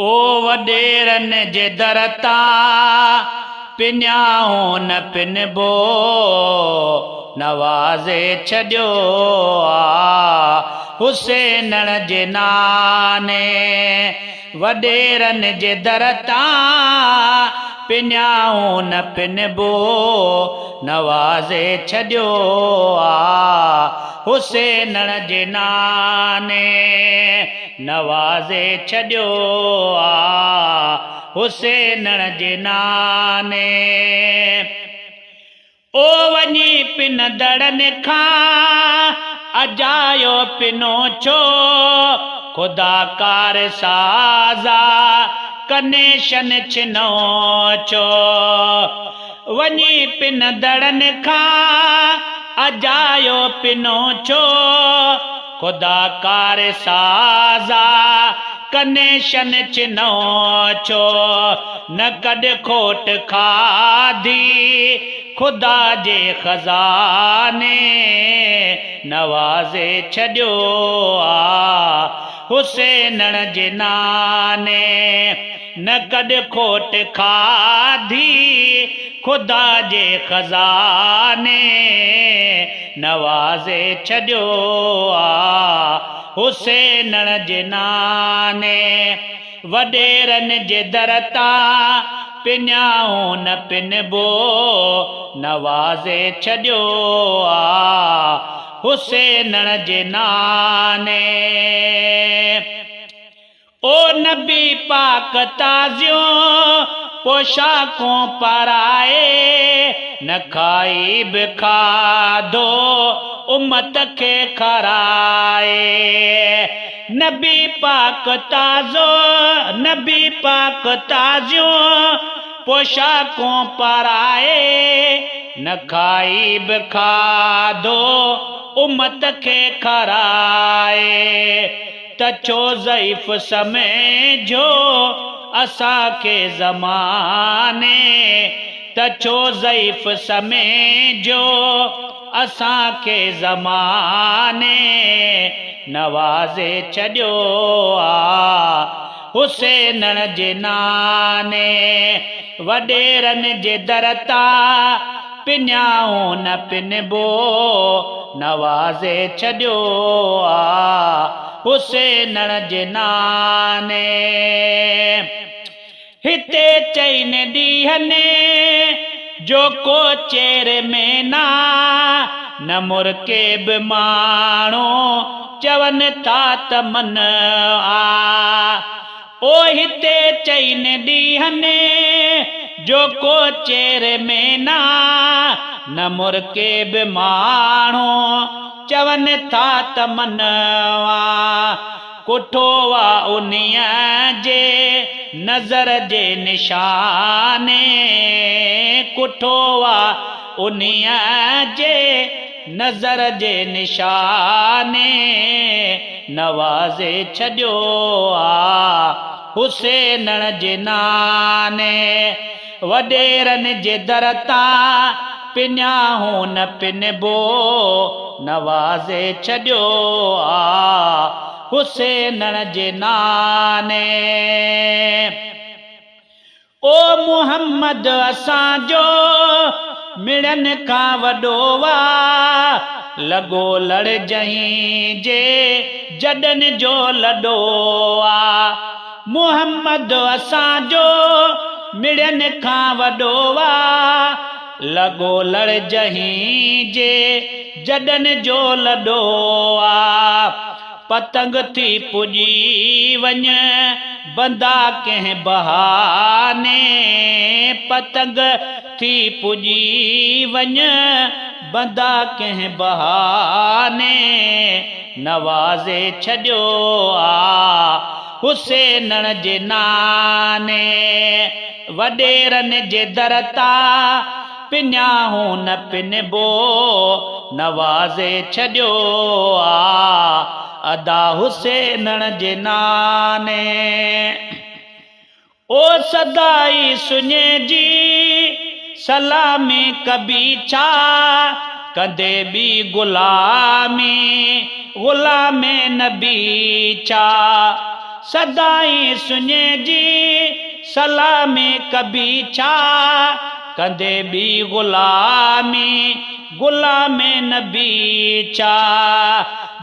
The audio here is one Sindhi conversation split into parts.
او وڏيرن جي در تان پنيائون نه پنبو، نوازي ڇڏيو آ حسينڻ جي ناني. وڏيرن جي در تان پنيائون نه پنبو، نوازي ڇڏيو آ حسينڻ جي ناني، نوازي ڇڏيو آ حسينڻ جي ناني. او وڃي پنندڙن کان اجايو پنو ڇو، خدا ڪار سازا ڪنيشن ڇنو ڇو. وڃي پنندڙن کان اجايو پنو ڇو، خدا ڪار سازا ڪنيشن ڇنو ڇو، نه ڪڏ کوٽ کاڌي خدا جي خزاني نوازي ڇڏيو آ حسينڻ جي ناني، نه ڪڏ کوٽ کاڌي خدا جي خزاني نوازي ڇڏيو آ حسينڻ جي ناني. وڏيرن جي در تان پنيائون نه پنبو، نوازي ڇڏيو آ حسينڻ جي ناني. او نبي پاڪ تازيون پوشاڪون پارائي، نه کائي به کاڌو امت کي کارائي. نبي پاڪ تازو، نبي پاڪ تازيون پوشاڪون پارائي، نه کائي به کاڌو امت کي کارائي، ته ڇو ضعيف سمجهيو اسان کي زماني، ته ڇو ضعيف سمجهيو اسان کي زماني، نوازي ڇڏيو آ حسينڻ جي ناني، وڏيرن جي در تان پنيائون نه پنبو، نوازي ڇڏيو آ حسينڻ جي ناني. هتي چئن ڏينهن جو ڪو چير ۾ نا، نه مرڪي به ماڻهو چون ٿا ته من آ. او هتي چئن ڏينهن جو ڪو چير ۾ نا، نه مرڪي به ماڻهو چون ٿا ته من آ. ڪٺو آ انهيء جي نظر جي نشاني، ڪٺو آ انهيء جي نظر جي نشاني، نوازي ڇڏيو آ حسينڻ جي ناني، وڏيرن جي در تان پنياهون نه پنبو، نوازي ڇڏيو آ حسينڻ جي ناني. او محمد اسان جو مڙن کان وڏو آ، لڳو لڙ جهين جي جڏن جو لڏو آ. محمد اسان جو مڙين کان وڏو آ، لڳو لڙ جهين جي جڏن جو لڏو آ. پتنگ ٿي پڄي وڃ بندا ڪنهن بهاني، پتنگ ٿي پڄي وڃ بندا ڪنهن بهاني، نوازي ڇڏيو آ حسينڻ جي ناني، وڏيرن جي در تان پنياهون نه پنبو، نوازي ڇڏيو آ ادا حسينڻ جي ناني. او سدائي سڃي جي سلامي ڪبي ڇا؟ ڪندي ٻي غلامي، غلام نبي ڇا؟ سدائين سڃي جي سلامي ڪبي ڇا؟ ڪندي ٻي غلامي، غلام نبي ڇا؟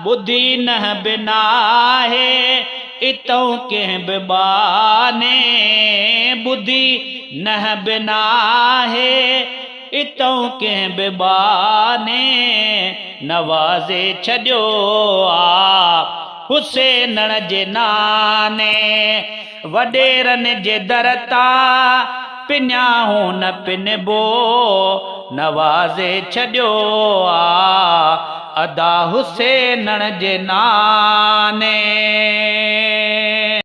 ٻڌي نه به ناهي اتئون ڪنهن به ٻانهي، ٻڌي نه به ناهي اتئون ڪنهن به ٻانهي نوازي ڇڏيو آ حسينڻ جي ناني. وڏيرن جي در تان پنيا هون نه پنبو نوازي ڇڏيو آ ادا حسينڻ جي ناني.